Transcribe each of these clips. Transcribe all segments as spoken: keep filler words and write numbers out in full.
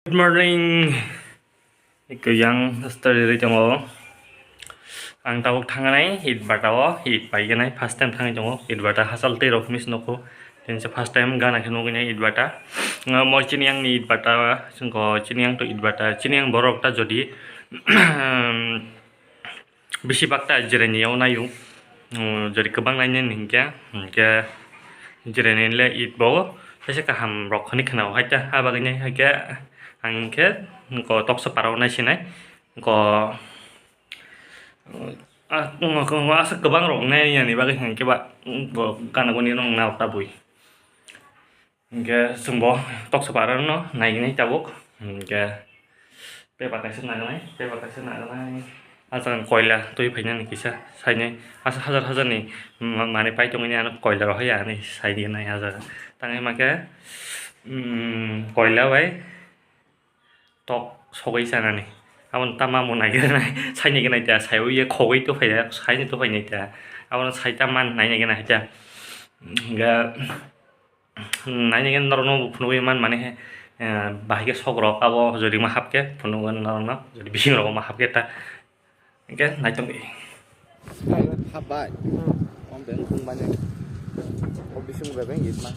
Good morning. Eko yang story ri tongo. Ang tabuk thangnai Itbata o, It paiganai first time thangwi tongo. Itbata hachal tei rok miss noko. Tini se first time gana khe nugwi nai Itbata. Nga mo chini yang ni Itbata, singko chini yang to Itbata, chini yang borok ta jodi bisi bakta jireni yao naio. Jodi kwbang nainani hinkhe, hinkhe jireni le It bo kaisa kaham rok hwnwi khwnao haikhe, ha bagwino haikhe ang hinkhe toksa parao naisinai. Ko, ah, aswk kwbang rok nai yani bagwi hinkhe ba, bo gana guni rok nao tabwi. Hinkhe chwngbo toksa parano naignai tabuk. Hinkhe paper kaisa nagnai, paper kaisa nagnai. Aswk koila twi phainani kisa sainai. Aswk hajar hajarni ma-, manwi pai tongwini ano koila rok hai ani saidi nai hajar. Tangwi makhe, mm, koila bai tok sogwi chanani. Aboni tama mung naigra nai, saini gwnai ta, saiwi ye khogwi tuphai ya, saini tuphai nai ta. Abono sai ta man nai nai gwnai ta. Ga, nai nai gwnai norokno phunugwi man mani he, eh, bahai khe sok rok abo jodi ma hap khe phunugwi norokno, jodi bising rok ma hap khe ta. Hinkhe naitok di. Hap bai. Om beng phung mani. O bising bebeng yit ma.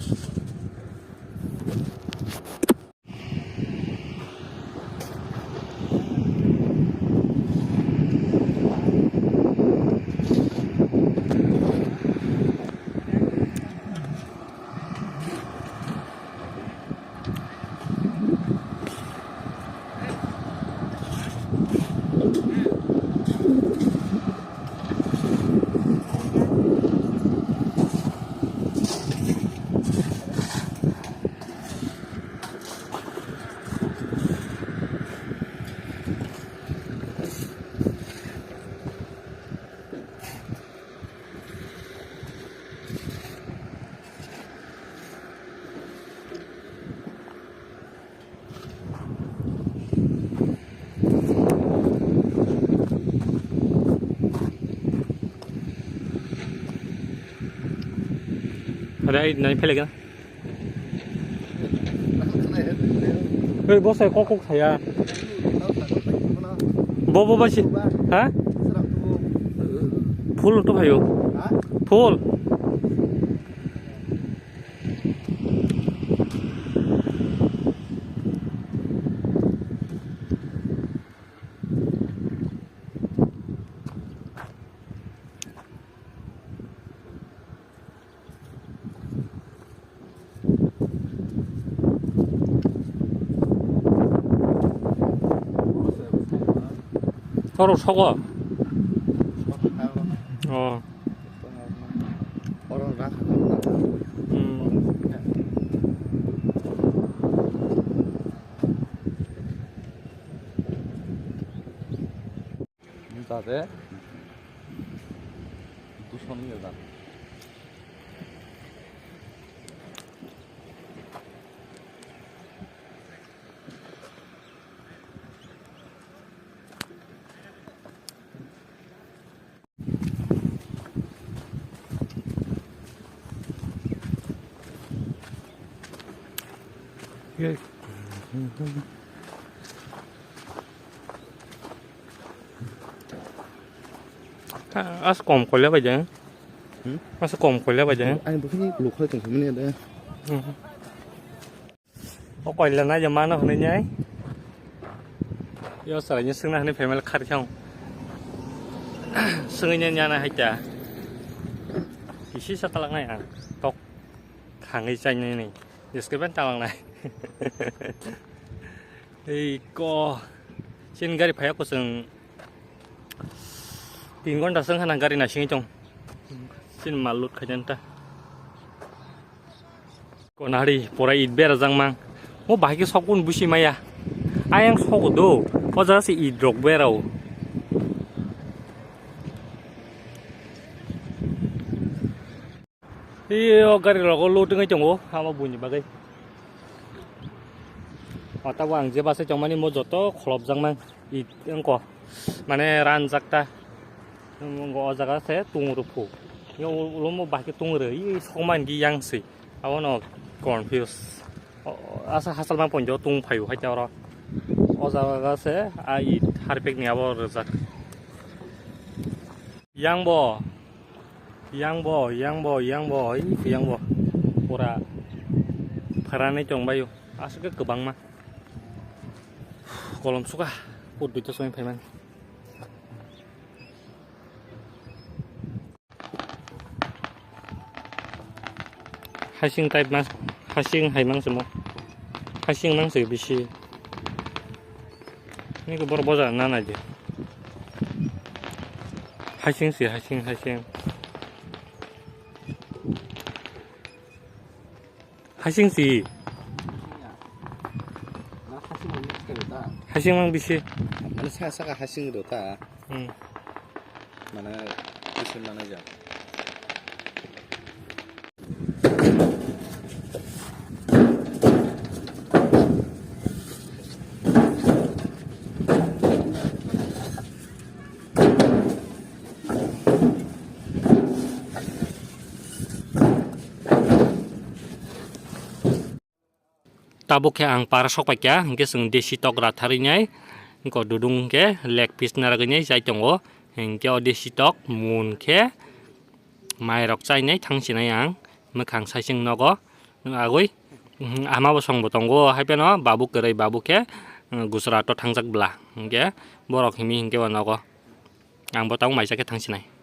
Ada air nai pele kan? Hei, bosai kok kok saya. Bo, bo, bo, si. Ha? Full to phaio. Full. Oro sogo. Oh. Hmm. Tate. Dushan ni da. As kom koila bai jang. Hmm? As kom koila bai jang. Ani bukhini lukhai tong khamani ada. Hmm. O koila nai je mano hwnwi nai. Yo sarai ni swngna hwnwi family khar khang. Swngwi nai nyana hai ta. Isi sa talak nai ang. Tok khangwi chai nai ni. Description talak nai. Ei ko. Sin gari phaya ko swng. Tin ghonta swng khana gari naisingwi tong. Chini mal load khaina ta. Konari pura it berajak mang. O bahai khe sokun busi maya. Ayang sogo do. O jaga se it rok berao. Iyo gari rogo load wngwi tongo, amo buini bagwi. O tabuk ang je bus-o tongmani mo joto kholopjak mang, it wngkha, mane ranjak ta. Wngkha o jaga se tung rwphu. Ulo mo bahai khe tung rw, i sokma hinwi yang se. Abono confuse. O, asa hachal ma ponjo tung phaio hai ta oro. O jaga se a it harpik ni abo rwjak. Yang bo, yang bo, yang bo, yang bo, oi yang bo. Pura pharani tongbaio. Aswk kwbangma. Kolom suka. Put duita soi phaimani. Hasing type mas, hasing hai mang simo. Hasing mang se bisi. Ni ko bor boja na na je. Hasing si, hasing, hasing. Hasing si. Hasing mang bisi. Ano saka saka hasing do ta. Hmm. Mane, kisim mane ja. Tabuk khe ang para sok paikha, hinkhe chwng desi tok ratharwi nai, wngkha dudung hinkhe leg piece narwgwi nai chai tongo, hinkhe o desi tok mun khe mairok chainai thangsinai ang mwkhang saichung nogo agwi, ama bosongbo tongo, haiphano babu kwrwi babu khe Gujarat o thangjak bwla, hinkhe borok himwi hinkhe o nogo ang bo tabuk maisa khe thangsinai.